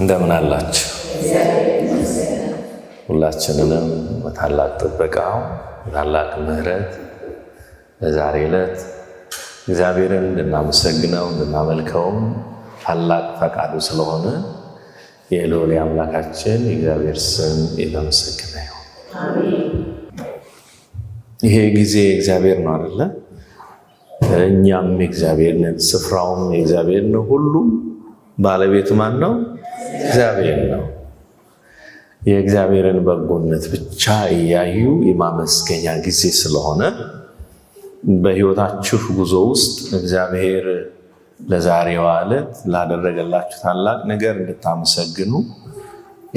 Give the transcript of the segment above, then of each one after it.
እንደምን አላችሁ? ሁላችንንም በታላቅ ጥበቃው በታላቅ ምሕረት ለዛሬ ዕለት እግዚአብሔርን እንድናመሰግነው እንድናመልከውም ታላቅ ፈቃዱ ስለሆነ የልዑል አምላካችን የእግዚአብሔር ስም የተመሰገነ ይሁን። ይሄ ጊዜ እግዚአብሔር ነው አይደለ? እኛም የእግዚአብሔር ነን፣ ስፍራውም የእግዚአብሔር ነው። ሁሉም ባለቤቱ ማን ነው? እግዚአብሔር ነው። የእግዚአብሔርን በጎነት ብቻ እያዩ የማመስገኛ ጊዜ ስለሆነ በሕይወታችሁ ጉዞ ውስጥ እግዚአብሔር ለዛሬዋ ዕለት ላደረገላችሁ ታላቅ ነገር እንድታመሰግኑ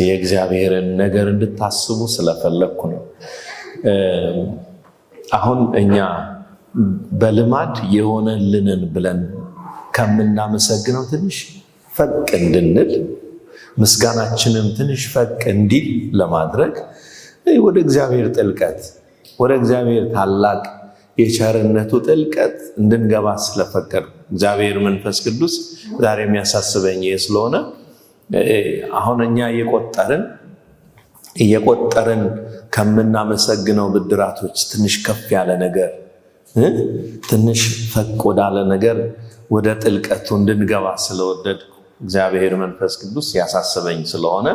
የእግዚአብሔርን ነገር እንድታስቡ ስለፈለግኩ ነው። አሁን እኛ በልማድ የሆነልንን ብለን ከምናመሰግነው ትንሽ ፈቅ እንድንል፣ ምስጋናችንም ትንሽ ፈቅ እንዲል ለማድረግ ወደ እግዚአብሔር ጥልቀት፣ ወደ እግዚአብሔር ታላቅ የቸርነቱ ጥልቀት እንድንገባ ስለፈቀድ እግዚአብሔር መንፈስ ቅዱስ ዛሬ የሚያሳስበኝ ይህ ስለሆነ፣ አሁን እኛ እየቆጠርን እየቆጠርን ከምናመሰግነው ብድራቶች ትንሽ ከፍ ያለ ነገር፣ ትንሽ ፈቅ ወዳለ ነገር፣ ወደ ጥልቀቱ እንድንገባ ስለወደድኩ፣ እግዚአብሔር መንፈስ ቅዱስ ያሳስበኝ ስለሆነ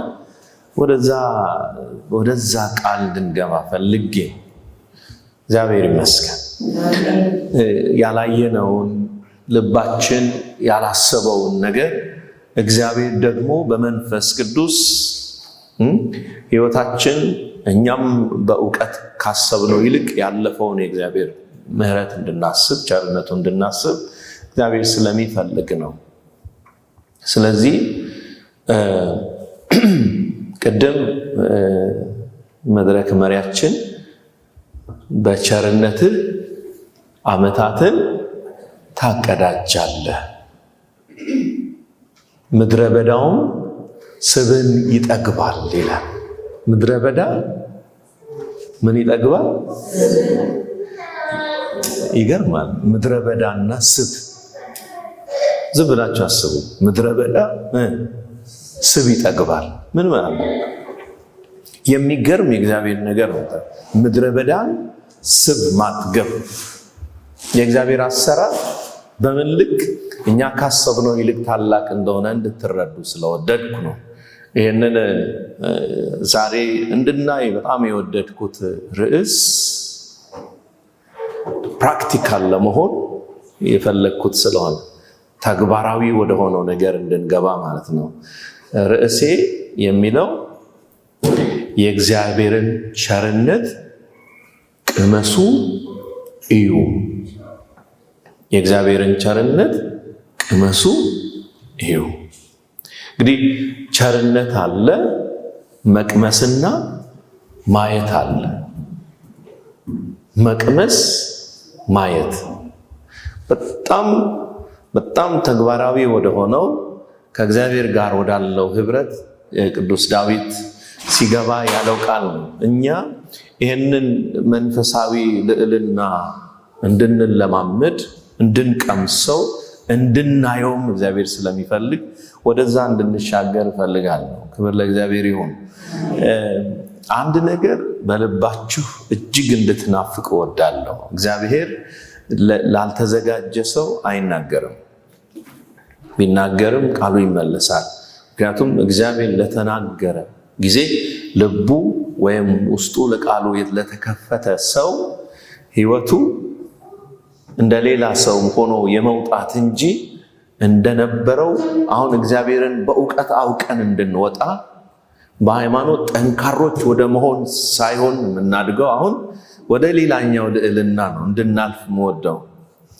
ወደዛ ቃል እንድንገባ ፈልጌ። እግዚአብሔር ይመስገን። ያላየነውን፣ ልባችን ያላሰበውን ነገር እግዚአብሔር ደግሞ በመንፈስ ቅዱስ ሕይወታችን እኛም በእውቀት ካሰብነው ይልቅ ያለፈውን የእግዚአብሔር ምሕረት እንድናስብ፣ ቸርነቱ እንድናስብ እግዚአብሔር ስለሚፈልግ ነው። ስለዚህ ቅድም መድረክ መሪያችን በቸርነትህ ዓመታትን ታቀዳጃለህ፣ ምድረ በዳውም ስብን ይጠግባል ይላል። ምድረ በዳ ምን ይጠግባል? ይገርማል። ምድረ በዳና ስብ፣ ዝም ብላችሁ አስቡ። ምድረ በዳ ስብ ይጠግባል። ምን ማለት ነው? የሚገርም የእግዚአብሔር ነገር ነው። ምድረ በዳን ስብ ማጥገብ፣ የእግዚአብሔር አሰራር በምን ልክ እኛ ካሰብነው ይልቅ ታላቅ እንደሆነ እንድትረዱ ስለወደድኩ ነው። ይህንን ዛሬ እንድናይ በጣም የወደድኩት ርዕስ፣ practical ለመሆን የፈለግኩት ስለሆነ፣ ተግባራዊ ወደሆነው ነገር እንድንገባ ማለት ነው። ርዕሴ የሚለው የእግዚአብሔርን ቸርነት ቅመሱ እዩ። የእግዚአብሔርን ቸርነት ቅመሱ እዩ። እንግዲህ ቸርነት አለ፣ መቅመስና ማየት አለ። መቅመስ፣ ማየት፣ በጣም በጣም ተግባራዊ ወደሆነው ከእግዚአብሔር ጋር ወዳለው ህብረት ቅዱስ ዳዊት ሲገባ ያለው ቃል ነው። እኛ ይህንን መንፈሳዊ ልዕልና እንድንለማመድ፣ እንድንቀምሰው፣ እንድናየውም እግዚአብሔር ስለሚፈልግ ወደዛ እንድንሻገር እፈልጋለሁ። ክብር ለእግዚአብሔር ይሁን። አንድ ነገር በልባችሁ እጅግ እንድትናፍቅ እወዳለሁ። እግዚአብሔር ላልተዘጋጀ ሰው አይናገርም። ቢናገርም ቃሉ ይመለሳል። ምክንያቱም እግዚአብሔር ለተናገረ ጊዜ ልቡ ወይም ውስጡ ለቃሉ ለተከፈተ ሰው ሕይወቱ እንደ ሌላ ሰው ሆኖ የመውጣት እንጂ እንደነበረው፣ አሁን እግዚአብሔርን በእውቀት አውቀን እንድንወጣ፣ በሃይማኖት ጠንካሮች ወደ መሆን ሳይሆን የምናድገው አሁን ወደ ሌላኛው ልዕልና ነው እንድናልፍ የምወደው።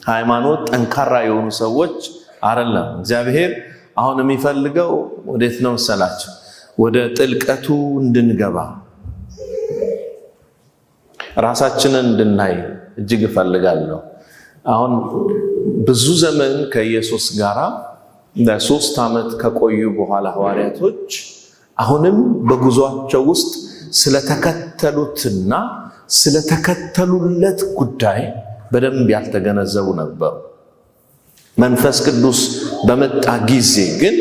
ሃይማኖት ጠንካራ የሆኑ ሰዎች አይደለም። እግዚአብሔር አሁን የሚፈልገው ወዴት ነው መሰላችሁ? ወደ ጥልቀቱ እንድንገባ፣ ራሳችንን እንድናይ እጅግ እፈልጋለሁ። አሁን ብዙ ዘመን ከኢየሱስ ጋር ለ3 ዓመት ከቆዩ በኋላ ሐዋርያቶች አሁንም በጉዟቸው ውስጥ ስለተከተሉትና ስለተከተሉለት ጉዳይ በደንብ ያልተገነዘቡ ነበሩ። መንፈስ ቅዱስ በመጣ ጊዜ ግን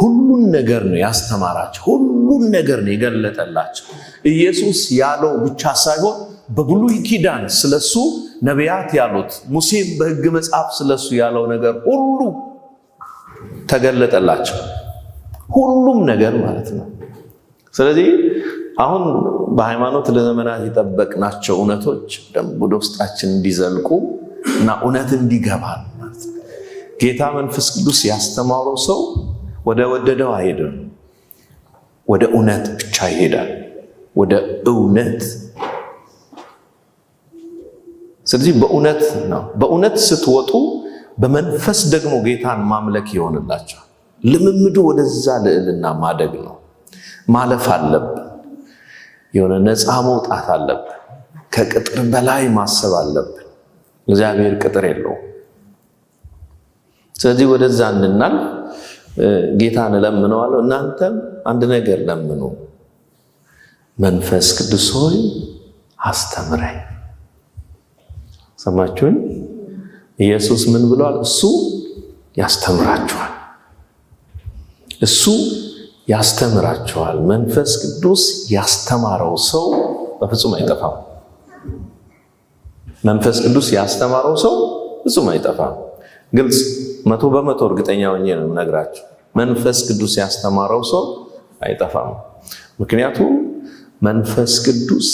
ሁሉን ነገር ነው ያስተማራቸው፣ ሁሉን ነገር ነው የገለጠላቸው። ኢየሱስ ያለው ብቻ ሳይሆን በብሉይ ኪዳን ስለሱ ነቢያት ያሉት፣ ሙሴም በሕግ መጽሐፍ ስለሱ ያለው ነገር ሁሉ ተገለጠላቸው። ሁሉም ነገር ማለት ነው። ስለዚህ አሁን በሃይማኖት ለዘመናት የጠበቅናቸው እውነቶች ወደ ውስጣችን እንዲዘልቁ እና እውነት እንዲገባ ማለት ነው። ጌታ መንፈስ ቅዱስ ያስተማረው ሰው ወደ ወደደው አይሄድም፣ ወደ እውነት ብቻ ይሄዳል። ወደ እውነት። ስለዚህ በእውነት ነው። በእውነት ስትወጡ በመንፈስ ደግሞ ጌታን ማምለክ ይሆንላቸዋል። ልምምዱ ወደዛ ልዕልና ማደግ ነው። ማለፍ አለብን። የሆነ ነፃ መውጣት አለብን። ከቅጥር በላይ ማሰብ አለብን። እግዚአብሔር ቅጥር የለውም። ስለዚህ ወደዛ እንድናልፍ ጌታን እለምነዋለሁ። እናንተም አንድ ነገር ለምኑ፣ መንፈስ ቅዱስ ሆይ አስተምረኝ። ሰማችሁኝ? ኢየሱስ ምን ብሏል? እሱ ያስተምራችኋል። እሱ ያስተምራችኋል። መንፈስ ቅዱስ ያስተማረው ሰው በፍጹም አይጠፋም። መንፈስ ቅዱስ ያስተማረው ሰው ፍጹም አይጠፋም። ግልጽ 100% እርግጠኛ ሆኜ ነው የምነግራችሁ። መንፈስ ቅዱስ ያስተማረው ሰው አይጠፋም። ምክንያቱም መንፈስ ቅዱስ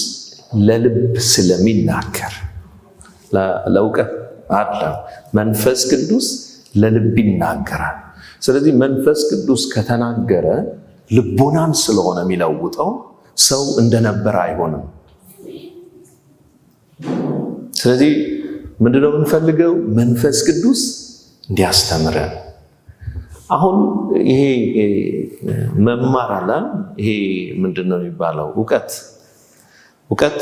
ለልብ ስለሚናገር፣ ለእውቀት አይደለም። መንፈስ ቅዱስ ለልብ ይናገራል። ስለዚህ መንፈስ ቅዱስ ከተናገረ ልቦናን ስለሆነ የሚለውጠው ሰው እንደነበረ አይሆንም። ስለዚህ ምንድነው የምንፈልገው? መንፈስ ቅዱስ እንዲያስተምረን። አሁን ይሄ መማር አለ፣ ይሄ ምንድነው የሚባለው? እውቀት እውቀት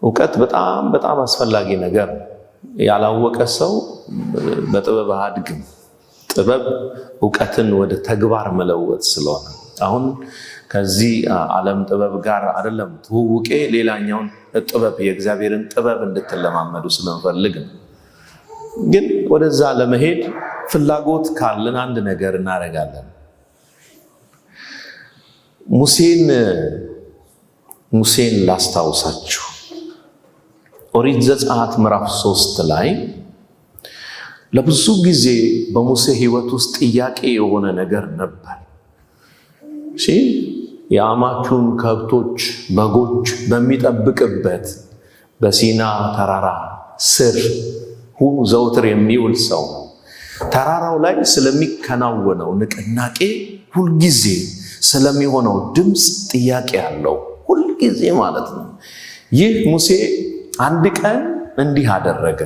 እውቀት በጣም በጣም አስፈላጊ ነገር። ያላወቀ ሰው በጥበብ አያድግም። ጥበብ እውቀትን ወደ ተግባር መለወጥ ስለሆነ አሁን ከዚህ ዓለም ጥበብ ጋር አይደለም ትውውቄ፣ ሌላኛውን ጥበብ የእግዚአብሔርን ጥበብ እንድትለማመዱ ስለምፈልግ ነው። ግን ወደዛ ለመሄድ ፍላጎት ካለን አንድ ነገር እናደርጋለን። ሙሴን ላስታውሳችሁ። ኦሪት ዘጸአት ምዕራፍ 3 ላይ ለብዙ ጊዜ በሙሴ ሕይወት ውስጥ ጥያቄ የሆነ ነገር ነበር። እሺ፣ የአማቹን ከብቶች በጎች በሚጠብቅበት በሲና ተራራ ስር ዘውትር የሚውል ሰው ነው። ተራራው ላይ ስለሚከናወነው ንቅናቄ ሁልጊዜ ስለሚሆነው ድምፅ ጥያቄ አለው፣ ሁልጊዜ ማለት ነው። ይህ ሙሴ አንድ ቀን እንዲህ አደረገ።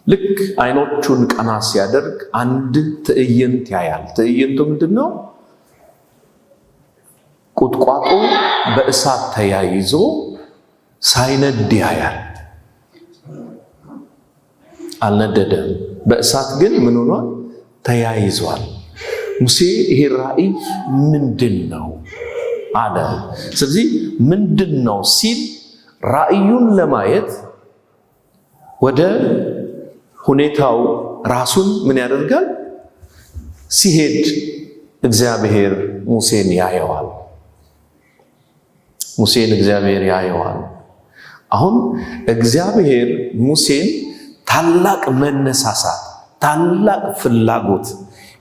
ልክ አይኖቹን ቀና ሲያደርግ አንድ ትዕይንት ያያል። ትዕይንቱ ምንድን ነው? ቁጥቋጦ በእሳት ተያይዞ ሳይነድ ያያል። አልነደደም። በእሳት ግን ምን ሆኗል? ተያይዟል። ሙሴ ይሄ ራእይ ምንድን ነው አለ። ስለዚህ ምንድን ነው ሲል ራእዩን ለማየት ወደ ሁኔታው ራሱን ምን ያደርጋል? ሲሄድ እግዚአብሔር ሙሴን ያየዋል። ሙሴን እግዚአብሔር ያየዋል። አሁን እግዚአብሔር ሙሴን ታላቅ መነሳሳት፣ ታላቅ ፍላጎት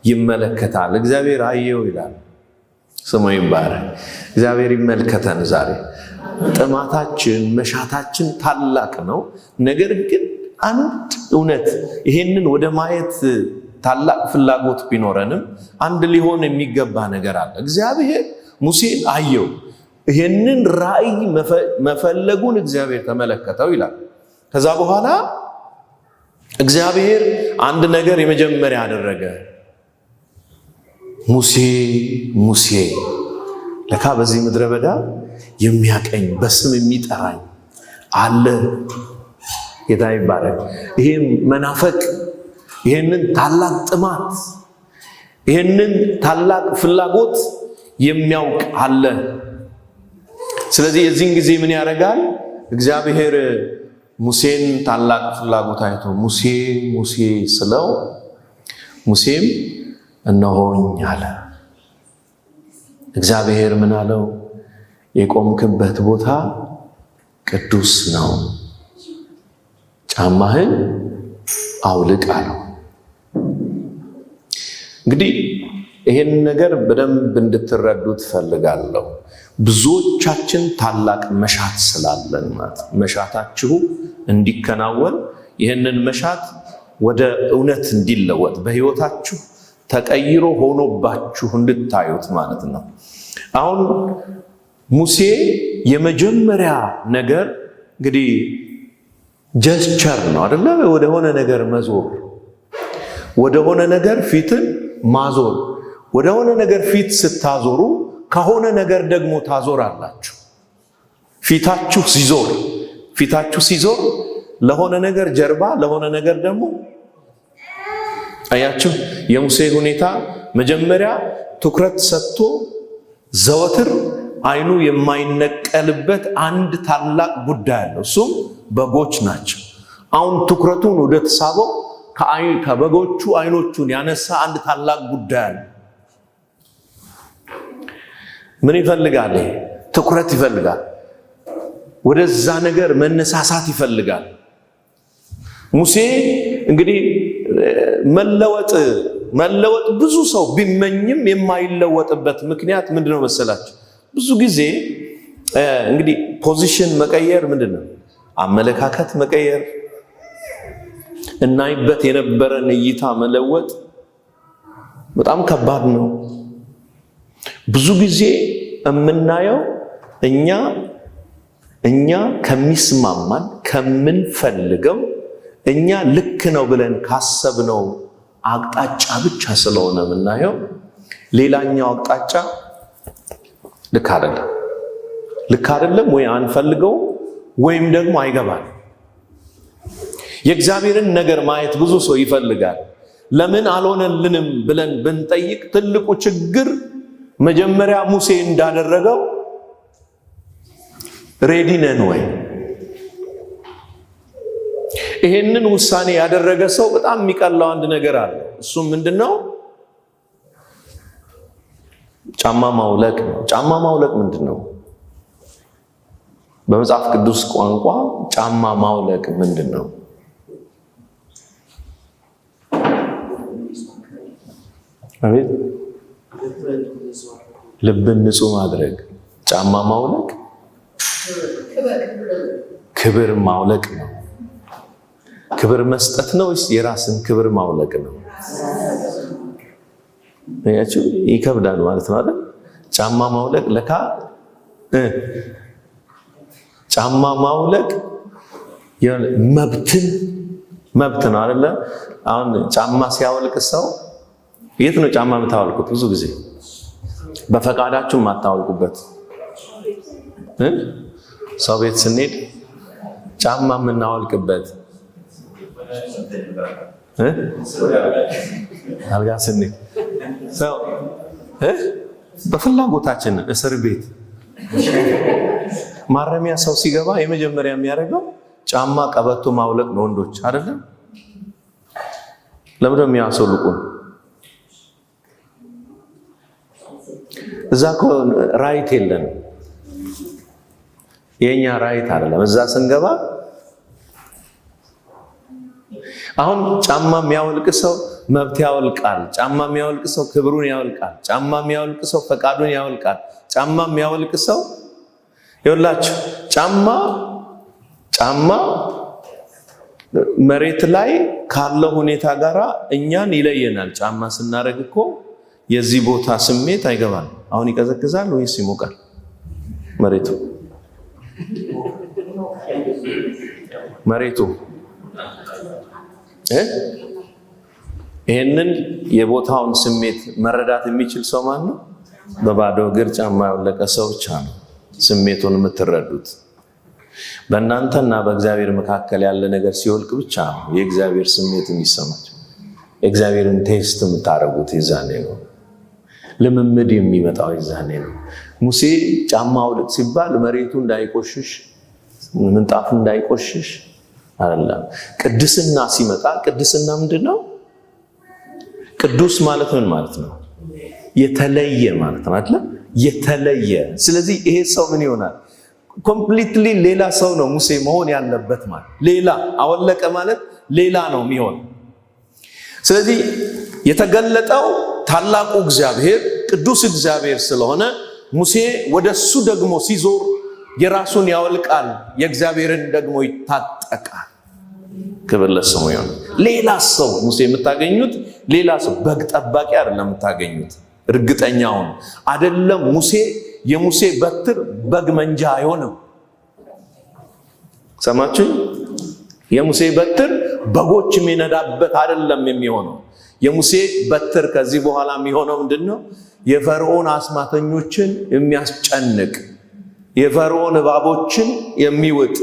ይመለከታል። እግዚአብሔር አየው ይላል። ስሙ ይባረክ። እግዚአብሔር ይመልከተን። ዛሬ ጥማታችን፣ መሻታችን ታላቅ ነው። ነገር ግን አንድ እውነት ይሄንን ወደ ማየት ታላቅ ፍላጎት ቢኖረንም አንድ ሊሆን የሚገባ ነገር አለ። እግዚአብሔር ሙሴን አየው፣ ይሄንን ራእይ መፈለጉን እግዚአብሔር ተመለከተው ይላል። ከዛ በኋላ እግዚአብሔር አንድ ነገር የመጀመሪያ አደረገ። ሙሴ ሙሴ፣ ለካ በዚህ ምድረ በዳ የሚያቀኝ በስም የሚጠራኝ አለ። ጌታ ይባረክ። ይሄን መናፈቅ፣ ይሄንን ታላቅ ጥማት፣ ይሄንን ታላቅ ፍላጎት የሚያውቅ አለ። ስለዚህ የዚህን ጊዜ ምን ያደርጋል እግዚአብሔር? ሙሴን ታላቅ ፍላጎት አይቶ ሙሴ ሙሴ ስለው ሙሴም እነሆኝ አለ። እግዚአብሔር ምን አለው? የቆምክበት ቦታ ቅዱስ ነው፣ ጫማህን አውልቅ አለው። እንግዲህ ይሄን ነገር በደንብ እንድትረዱት ፈልጋለሁ። ብዙዎቻችን ታላቅ መሻት ስላለን ማለት መሻታችሁ እንዲከናወን ይህንን መሻት ወደ እውነት እንዲለወጥ በህይወታችሁ ተቀይሮ ሆኖባችሁ እንድታዩት ማለት ነው። አሁን ሙሴ የመጀመሪያ ነገር እንግዲህ gesture ነው አይደለ? ወደሆነ ነገር መዞር፣ ወደሆነ ነገር ፊትን ማዞር። ወደሆነ ነገር ፊት ስታዞሩ ከሆነ ነገር ደግሞ ታዞራላችሁ። ፊታችሁ ሲዞር ፊታችሁ ሲዞር ለሆነ ነገር ጀርባ፣ ለሆነ ነገር ደግሞ አያችሁ። የሙሴ ሁኔታ መጀመሪያ ትኩረት ሰጥቶ ዘወትር አይኑ የማይነቀልበት አንድ ታላቅ ጉዳይ አለው። እሱም በጎች ናቸው። አሁን ትኩረቱን ወደ ተሳበው ከበጎቹ አይኖቹን ያነሳ አንድ ታላቅ ጉዳይ አለ። ምን ይፈልጋል? ትኩረት ይፈልጋል። ወደዛ ነገር መነሳሳት ይፈልጋል። ሙሴ እንግዲህ መለወጥ መለወጥ ብዙ ሰው ቢመኝም የማይለወጥበት ምክንያት ምንድነው መሰላችሁ? ብዙ ጊዜ እንግዲህ position መቀየር ምንድነው? አመለካከት መቀየር፣ እናይበት የነበረን እይታ መለወጥ በጣም ከባድ ነው። ብዙ ጊዜ የምናየው እኛ ከሚስማማን ከምንፈልገው እኛ ልክ ነው ብለን ካሰብነው አቅጣጫ ብቻ ስለሆነ የምናየው ሌላኛው አቅጣጫ ልክ አይደለም። ልክ አይደለም ወይ አንፈልገውም ወይም ደግሞ አይገባል። የእግዚአብሔርን ነገር ማየት ብዙ ሰው ይፈልጋል። ለምን አልሆነልንም ብለን ብንጠይቅ ትልቁ ችግር መጀመሪያ ሙሴ እንዳደረገው ready ነን ወይ? ይሄንን ውሳኔ ያደረገ ሰው በጣም የሚቀላው አንድ ነገር አለ። እሱም ምንድነው? ጫማ ማውለቅ ነው። ጫማ ማውለቅ ምንድነው? በመጽሐፍ ቅዱስ ቋንቋ ጫማ ማውለቅ ምንድነው? አቤት፣ ልብን ንጹህ ማድረግ። ጫማ ማውለቅ ክብር ማውለቅ ነው። ክብር መስጠት ነው ወይስ የራስን ክብር ማውለቅ ነው? ያችሁ ይከብዳል ማለት ነው አይደል? ጫማ ማውለቅ ለካ ጫማ ማውለቅ መብትን መብት ነው አይደለ? አሁን ጫማ ሲያወልቅ ሰው የት ነው ጫማ የምታወልቁት? ብዙ ጊዜ በፈቃዳችሁ የማታወልቁበት ሰው ቤት ስንሄድ ጫማ የምናወልቅበት አልጋ ስንሄድ ሰው በፍላጎታችን እስር ቤት ማረሚያ ሰው ሲገባ የመጀመሪያ የሚያደርገው ጫማ ቀበቶ ማውለቅ ነው። ወንዶች አይደለም? ለምንድን ነው የሚያስወልቁን? እዛ እኮ right የለንም። የኛ right አይደለም። እዛ ስንገባ አሁን ጫማ የሚያወልቅ ሰው መብት ያወልቃል። ጫማ የሚያወልቅ ሰው ክብሩን ያወልቃል። ጫማ የሚያወልቅ ሰው ፈቃዱን ያወልቃል። ጫማ የሚያወልቅ ሰው ይኸውላችሁ፣ ጫማ ጫማ መሬት ላይ ካለው ሁኔታ ጋራ እኛን ይለየናል። ጫማ ስናደርግ እኮ የዚህ ቦታ ስሜት አይገባል። አሁን ይቀዘቅዛል ወይስ ይሞቃል? መሬቱ መሬቱ ይህንን የቦታውን ስሜት መረዳት የሚችል ሰው ማን ነው? በባዶ እግር ጫማ ያወለቀ ሰው ብቻ ነው ስሜቱን የምትረዱት። በእናንተና በእግዚአብሔር መካከል ያለ ነገር ሲወልቅ ብቻ ነው የእግዚአብሔር ስሜት የሚሰማቸው። የእግዚአብሔርን taste የምታደርጉት የዛኔ ነው። ልምምድ የሚመጣው የዛኔ ነው። ሙሴ ጫማ አውልቅ ሲባል መሬቱ እንዳይቆሽሽ፣ ምንጣፉ እንዳይቆሽሽ አይደለም። ቅድስና ሲመጣ ቅድስና ምንድን ነው? ቅዱስ ማለት ምን ማለት ነው? የተለየ ማለት ነው አይደል? የተለየ። ስለዚህ ይሄ ሰው ምን ይሆናል? Completely ሌላ ሰው ነው ሙሴ መሆን ያለበት ማለት። ሌላ አወለቀ ማለት ሌላ ነው የሚሆን። ስለዚህ የተገለጠው ታላቁ እግዚአብሔር ቅዱስ እግዚአብሔር ስለሆነ ሙሴ ወደሱ ደግሞ ሲዞር የራሱን ያወልቃል፣ የእግዚአብሔርን ደግሞ ይታጠቃል። ክብር ለስሙ ይሁን። ሌላ ሰው ሙሴ የምታገኙት ሌላ ሰው በግ ጠባቂ አይደለም የምታገኙት። እርግጠኛውን አይደለም። ሙሴ የሙሴ በትር በግ መንጃ አይሆንም። ሰማችሁ? የሙሴ በትር በጎች የሚነዳበት አይደለም የሚሆነው። የሙሴ በትር ከዚህ በኋላ የሚሆነው ምንድን ነው? የፈርዖን አስማተኞችን የሚያስጨንቅ፣ የፈርዖን እባቦችን የሚውጥ፣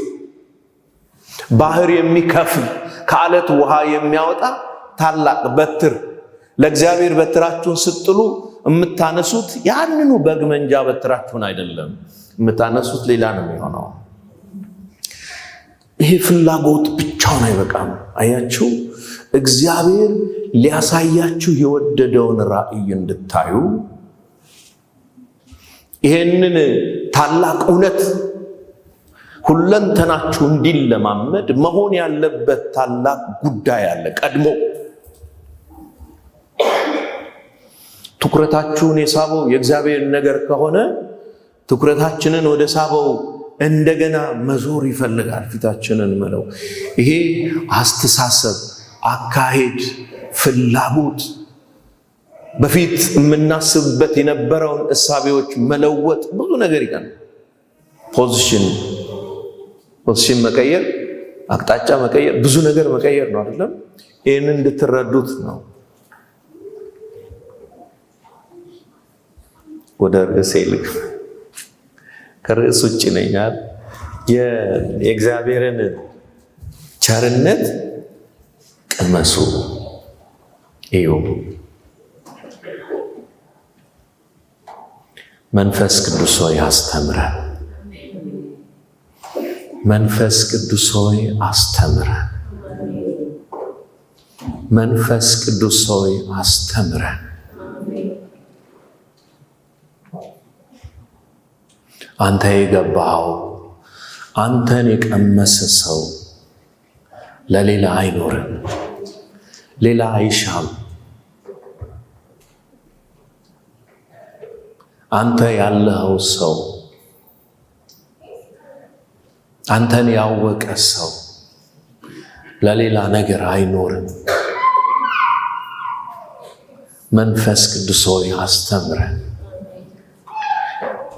ባህር የሚከፍል፣ ከአለት ውሃ የሚያወጣ ታላቅ በትር። ለእግዚአብሔር በትራችሁን ስትጥሉ የምታነሱት ያንኑ በግ መንጃ በትራችሁን አይደለም የምታነሱት፣ ሌላ ነው የሚሆነው። ይሄ ፍላጎት ብቻውን አይበቃም። አያችሁ፣ እግዚአብሔር ሊያሳያችሁ የወደደውን ራእይ እንድታዩ፣ ይሄንን ታላቅ እውነት ሁለንተናችሁ እንዲለማመድ መሆን ያለበት ታላቅ ጉዳይ አለ። ቀድሞ ትኩረታችሁን የሳበው የእግዚአብሔር ነገር ከሆነ ትኩረታችንን ወደ ሳበው እንደገና መዞር ይፈልጋል። ፊታችንን መለው ይሄ አስተሳሰብ፣ አካሄድ፣ ፍላጎት፣ በፊት የምናስብበት የነበረውን እሳቤዎች መለወጥ ብዙ ነገር ይቀር። Position መቀየር፣ አቅጣጫ መቀየር፣ ብዙ ነገር መቀየር ነው አይደለም? ይህንን እንድትረዱት ነው። ወደ ርዕሴ ልግ ከርዕስ ውጭ ነኛል። የእግዚአብሔርን ቸርነት ቅመሱ፣ እዩ። መንፈስ ቅዱስ ሆይ አስተምረን። መንፈስ ቅዱስ ሆይ አስተምረን። መንፈስ ቅዱስ ሆይ አስተምረን። አንተ የገባኸው፣ አንተን የቀመሰ ሰው ለሌላ አይኖርም፣ ሌላ አይሻም። አንተ ያለኸው ሰው፣ አንተን ያወቀ ሰው ለሌላ ነገር አይኖርም። መንፈስ ቅዱስ ሆይ አስተምረን።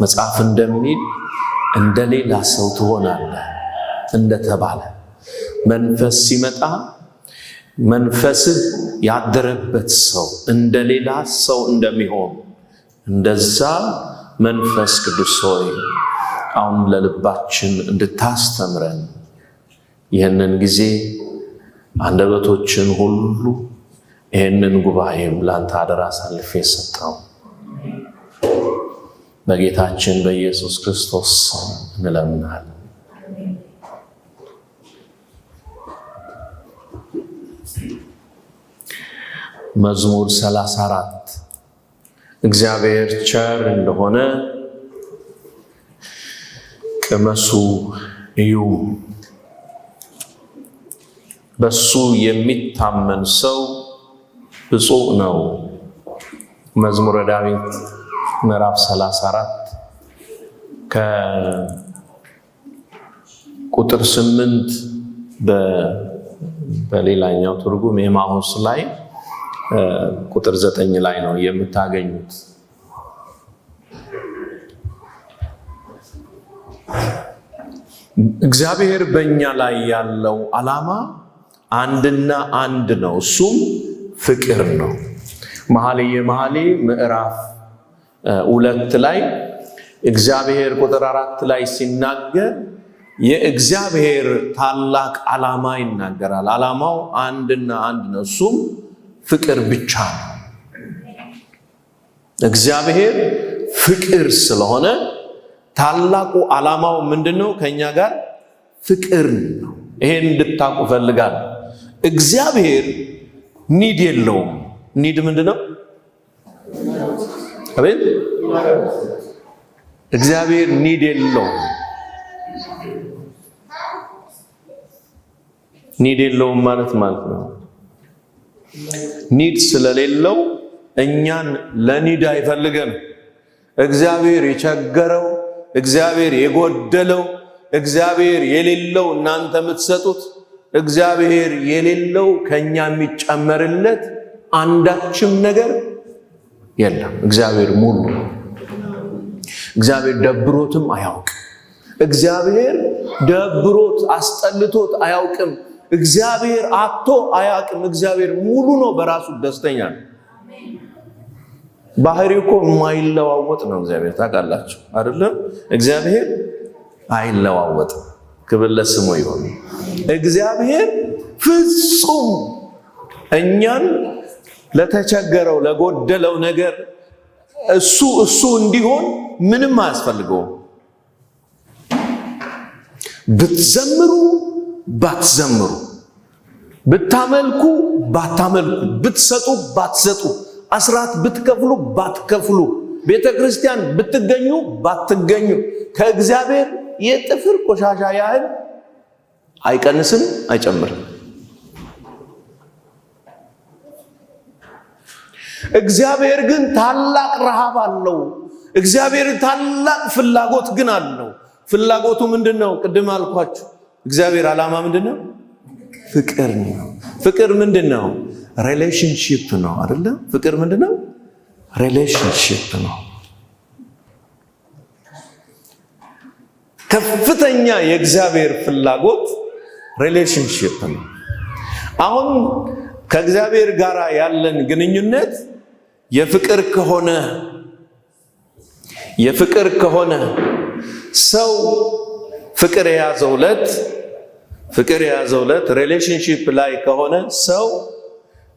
መጽሐፍ እንደሚል እንደ ሌላ ሰው ትሆናለህ እንደተባለ፣ መንፈስ ሲመጣ መንፈስህ ያደረበት ሰው እንደ ሌላ ሰው እንደሚሆን እንደዛ መንፈስ ቅዱስ ሆይ አሁን ለልባችን እንድታስተምረን ይህንን ጊዜ አንደበቶችን ሁሉ ይህንን ጉባኤም ለአንተ አደራ አሳልፌ ሰጠው። በጌታችን በኢየሱስ ክርስቶስ ስም እንለምናለን። መዝሙር 34 እግዚአብሔር ቸር እንደሆነ ቅመሱ እዩ። በሱ የሚታመን ሰው ብፁዕ ነው። መዝሙረ ዳዊት ምዕራፍ 34 ከቁጥር 8፣ በሌላኛው ትርጉም ኤማሁስ ላይ ቁጥር 9 ላይ ነው የምታገኙት። እግዚአብሔር በእኛ ላይ ያለው ዓላማ አንድና አንድ ነው፣ እሱም ፍቅር ነው። መኃልየ መኃልይ ምዕራፍ 2 ላይ እግዚአብሔር ቁጥር 4 ላይ ሲናገር የእግዚአብሔር ታላቅ ዓላማ ይናገራል። ዓላማው አንድና አንድ ነው፣ እሱም ፍቅር ብቻ ነው። እግዚአብሔር ፍቅር ስለሆነ ታላቁ ዓላማው ምንድነው? ከኛ ጋር ፍቅር ነው። ይሄን እንድታውቁ እፈልጋለሁ። እግዚአብሔር need የለውም። Need ምንድን ነው? አቤት፣ እግዚአብሔር need የለውም። Need የለውም ማለት ማለት ነው። Need ስለሌለው እኛን ለ need አይፈልገን። እግዚአብሔር የቸገረው፣ እግዚአብሔር የጎደለው፣ እግዚአብሔር የሌለው እናንተ የምትሰጡት፣ እግዚአብሔር የሌለው ከኛ የሚጨመርለት አንዳችም ነገር የለም። እግዚአብሔር ሙሉ ነው። እግዚአብሔር ደብሮትም አያውቅም። እግዚአብሔር ደብሮት አስጠልቶት አያውቅም። እግዚአብሔር አጥቶ አያውቅም። እግዚአብሔር ሙሉ ነው፣ በራሱ ደስተኛ ነው። ባህሪው እኮ የማይለዋወጥ ነው። እግዚአብሔር ታውቃላችሁ አይደለም? እግዚአብሔር አይለዋወጥም። ክብር ለስሙ ይሁን። እግዚአብሔር ፍጹም እኛን ለተቸገረው ለጎደለው ነገር እሱ እንዲሆን ምንም አያስፈልገውም። ብትዘምሩ ባትዘምሩ፣ ብታመልኩ ባታመልኩ፣ ብትሰጡ ባትሰጡ፣ አስራት ብትከፍሉ ባትከፍሉ፣ ቤተ ክርስቲያን ብትገኙ ባትገኙ ከእግዚአብሔር የጥፍር ቆሻሻ ያህል አይቀንስም፣ አይጨምርም። እግዚአብሔር ግን ታላቅ ረሃብ አለው። እግዚአብሔር ታላቅ ፍላጎት ግን አለው። ፍላጎቱ ምንድን ነው? ቅድም አልኳችሁ። እግዚአብሔር ዓላማ ምንድን ነው? ፍቅር ነው። ፍቅር ምንድን ነው? Relationship ነው አይደለ? ፍቅር ምንድን ነው? Relationship ነው። ከፍተኛ የእግዚአብሔር ፍላጎት relationship ነው። አሁን ከእግዚአብሔር ጋር ያለን ግንኙነት የፍቅር ከሆነ ሰው ፍቅር የያዘው ዕለት relationship ላይ ከሆነ ሰው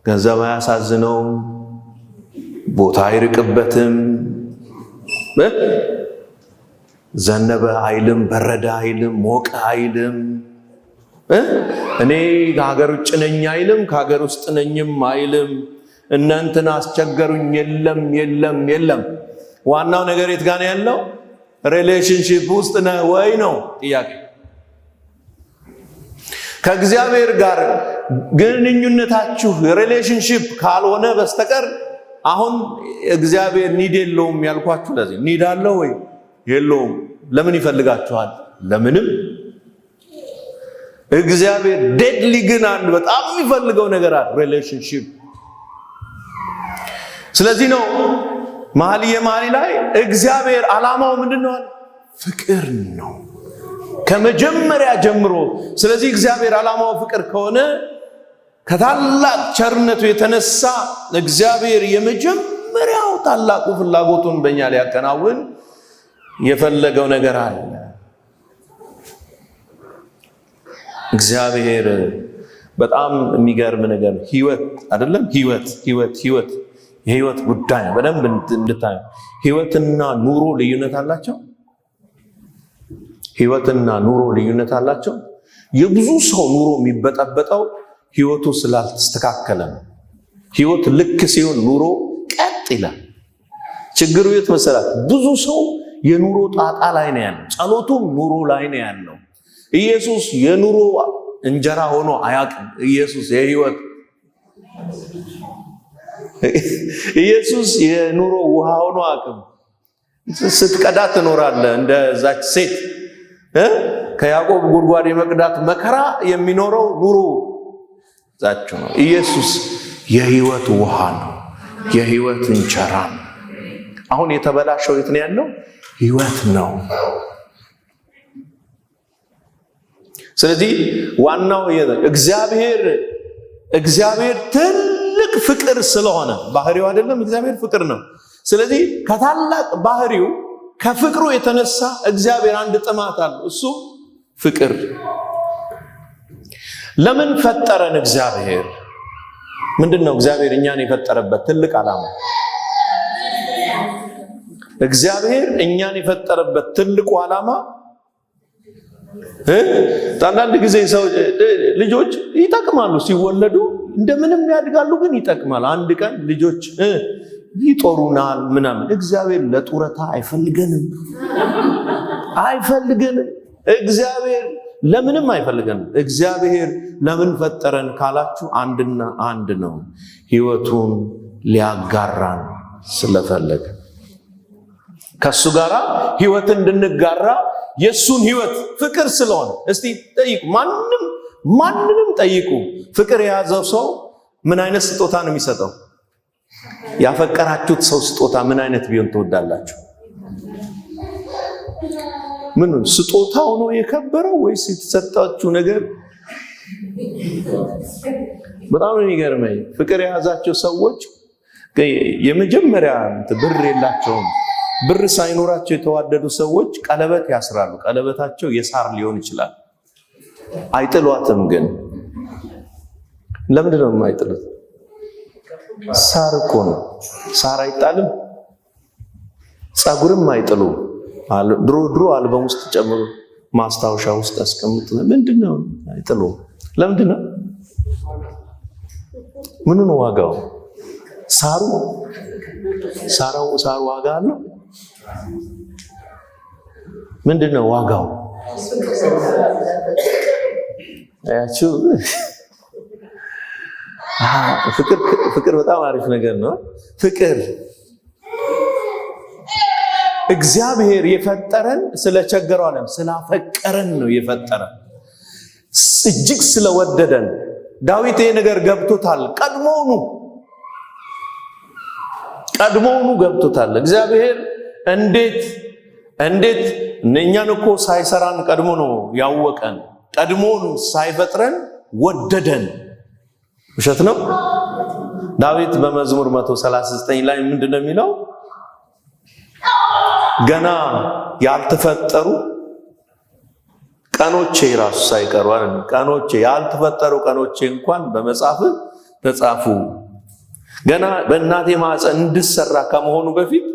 ገንዘብ አያሳዝነውም፣ ቦታ አይርቅበትም፣ ዘነበ አይልም፣ በረደ አይልም፣ ሞቀ አይልም፣ እኔ ከሀገር ውጭ ነኝ አይልም፣ ከሀገር ውስጥ ነኝም አይልም። እነ እንትና አስቸገሩኝ የለም፣ የለም፣ የለም። ዋናው ነገር የት ጋር ነው ያለው? Relationship ውስጥ ነህ ወይ ነው ጥያቄ። ከእግዚአብሔር ጋር ግንኙነታችሁ relationship ካልሆነ በስተቀር፣ አሁን እግዚአብሔር need የለውም ያልኳችሁ ለዚህ፣ need አለው ወይ? የለውም። ለምን ይፈልጋችኋል? ለምንም። እግዚአብሔር deadly ግን አንድ በጣም የሚፈልገው ነገር አለ፣ relationship። ስለዚህ ነው መኃልየ መኃልይ ላይ እግዚአብሔር ዓላማው ምንድን ነው? ፍቅር ነው ከመጀመሪያ ጀምሮ። ስለዚህ እግዚአብሔር ዓላማው ፍቅር ከሆነ ከታላቅ ቸርነቱ የተነሳ እግዚአብሔር የመጀመሪያው ታላቁ ፍላጎቱን በእኛ ሊያከናውን የፈለገው ነገር አለ። እግዚአብሔር በጣም የሚገርም ነገር፣ ህይወት አይደለም? ህይወት፣ ህይወት፣ ህይወት፣ የህይወት ጉዳይ ነው። በደንብ እንድታዩ፣ ህይወትና ኑሮ ልዩነት አላቸው። ህይወትና ኑሮ ልዩነት አላቸው። የብዙ ሰው ኑሮ የሚበጠበጠው ህይወቱ ስላልተስተካከለ ነው። ህይወት ልክ ሲሆን ኑሮ ቀጥ ይላል። ችግሩ የት መሰላት? ብዙ ሰው የኑሮ ጣጣ ላይ ነው ያለው። ጸሎቱም ኑሮ ላይ ነው ያለው። ኢየሱስ የኑሮ እንጀራ ሆኖ አያውቅም። ኢየሱስ የኑሮ ውሃ ሆኖ አያውቅም። ስትቀዳ ትኖራለህ። እንደዛች ሴት ከያዕቆብ ጉድጓድ የመቅዳት መከራ የሚኖረው ኑሮ ዛችሁ ነው። ኢየሱስ የህይወት ውሃ ነው፣ የህይወት እንጀራ ነው። አሁን የተበላሸው የት ነው ያለው? ህይወት ነው። ስለዚህ ዋናው እግዚአብሔር ትልቅ ፍቅር ስለሆነ፣ ባህሪው አይደለም፣ እግዚአብሔር ፍቅር ነው። ስለዚህ ከታላቅ ባህሪው ከፍቅሩ የተነሳ እግዚአብሔር አንድ ጥማት አለው፣ እሱ ፍቅር። ለምን ፈጠረን እግዚአብሔር? ምንድን ነው እግዚአብሔር እኛን የፈጠረበት ትልቅ ዓላማ? እግዚአብሔር እኛን የፈጠረበት ትልቁ ዓላማ፣ አንዳንድ ጊዜ ሰው ልጆች ይጠቅማሉ፣ ሲወለዱ እንደምንም ያድጋሉ፣ ግን ይጠቅማል። አንድ ቀን ልጆች ይጦሩናል ምናምን። እግዚአብሔር ለጡረታ አይፈልገንም፣ አይፈልገንም። እግዚአብሔር ለምንም አይፈልገንም። እግዚአብሔር ለምን ፈጠረን ካላችሁ አንድና አንድ ነው፣ ሕይወቱን ሊያጋራን ስለፈለገ ከሱ ጋራ ሕይወት እንድንጋራ የሱን ሕይወት ፍቅር ስለሆነ። እስቲ ጠይቁ፣ ማንንም ጠይቁ። ፍቅር የያዘው ሰው ምን አይነት ስጦታ ነው የሚሰጠው? ያፈቀራችሁት ሰው ስጦታ ምን አይነት ቢሆን ትወዳላችሁ? ምን ስጦታው ነው የከበረው ወይስ የተሰጣችሁ ነገር? በጣም ነው የሚገርመኝ። ፍቅር የያዛቸው ሰዎች የመጀመሪያ ብር የላቸውም። ብር ሳይኖራቸው የተዋደዱ ሰዎች ቀለበት ያስራሉ። ቀለበታቸው የሳር ሊሆን ይችላል። አይጥሏትም። ግን ለምንድን ነው የማይጥሉት? ሳር እኮ ነው። ሳር አይጣልም። ፀጉርም አይጥሉም። ድሮ ድሮ አልበም ውስጥ ጨምሩ፣ ማስታወሻ ውስጥ አስቀምጡ። ምንድን ነው አይጥሉም? ለምንድን ነው? ምኑ ነው ዋጋው? ሳሩ ሳሩ ዋጋ አለው? ምንድን ነው ዋጋው? አያችሁ፣ ፍቅር በጣም አሪፍ ነገር ነው። ፍቅር እግዚአብሔር የፈጠረን ስለቸገረው ዓለም ስላፈቀረን ነው የፈጠረን፣ እጅግ ስለወደደን። ዳዊት ይሄ ነገር ገብቶታል። ቀድሞውኑ ገብቶታል። እግዚአብሔር እንዴት እንዴት እኛን እኮ ሳይሰራን ቀድሞ ነው ያወቀን። ቀድሞውኑ ሳይፈጥረን ወደደን። ውሸት ነው? ዳዊት በመዝሙር 139 ላይ ምንድን ነው የሚለው? ገና ያልተፈጠሩ ቀኖቼ ራሱ ሳይቀሩ ቀኖቼ ያልተፈጠሩ ቀኖቼ እንኳን በመጽሐፍ ተጻፉ። ገና በእናቴ ማህፀን እንድሰራ ከመሆኑ በፊት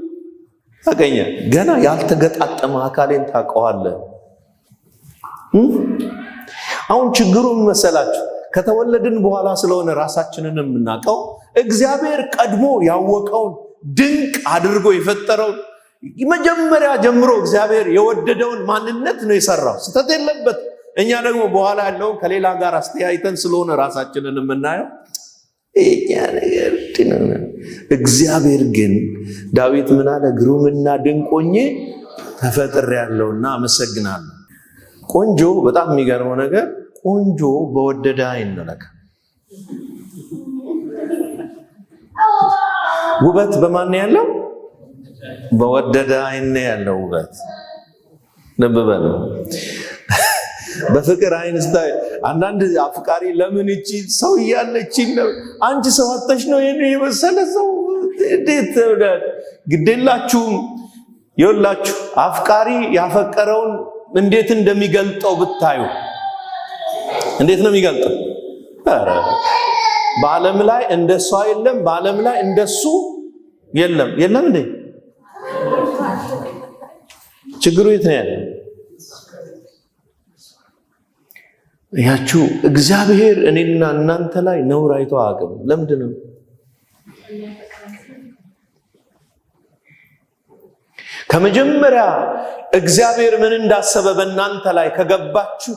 ታገኘ። ገና ያልተገጣጠመ አካሌን ታውቀዋለህ። አሁን ችግሩ ምን መሰላችሁ? ከተወለድን በኋላ ስለሆነ ራሳችንን የምናውቀው እግዚአብሔር ቀድሞ ያወቀውን ድንቅ አድርጎ የፈጠረውን መጀመሪያ ጀምሮ እግዚአብሔር የወደደውን ማንነት ነው የሰራው። ስህተት የለበት። እኛ ደግሞ በኋላ ያለውን ከሌላ ጋር አስተያይተን ስለሆነ ራሳችንን የምናየው እግዚአብሔር ግን ዳዊት ምን አለ? ግሩምና ድንቅ ሆኜ ተፈጥሬያለሁና አመሰግናለሁ። ቆንጆ፣ በጣም የሚገርመው ነገር ቆንጆ በወደደ ዓይን ነው ለካ። ውበት በማን ነው ያለው? በወደደ ዓይን ነው ያለው ውበት። ልብ በሉ። በፍቅር ዓይን ስታይ አንዳንድ አፍቃሪ ለምን እቺ ሰው እያለች አንቺ ሰው አጥተሽ ነው ይሄን የመሰለ ሰው እንዴት? ግዴላችሁም። ይኸውላችሁ አፍቃሪ ያፈቀረውን እንዴት እንደሚገልጠው ብታዩ። እንዴት ነው የሚገልጠው? ኧረ በዓለም ላይ እንደሷ የለም፣ በዓለም ላይ እንደሱ የለም። የለም እንዴ? ችግሩ የት ነው ያለው? ያችሁ እግዚአብሔር እኔና እናንተ ላይ ነውር አይቶ አያውቅም። ለምንድን ነው? ከመጀመሪያ እግዚአብሔር ምን እንዳሰበ በእናንተ ላይ ከገባችሁ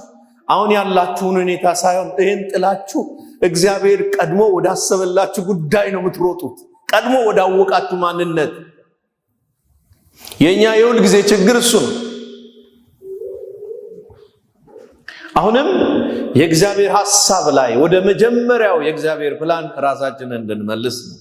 አሁን ያላችሁን ሁኔታ ሳይሆን ይህን ጥላችሁ እግዚአብሔር ቀድሞ ወዳሰበላችሁ ጉዳይ ነው የምትሮጡት። ቀድሞ ወዳወቃችሁ ማንነት። የኛ የሁል ጊዜ ችግር እሱ ነው። አሁንም የእግዚአብሔር ሐሳብ ላይ ወደ መጀመሪያው የእግዚአብሔር ፕላን ራሳችንን እንድንመልስ ነው።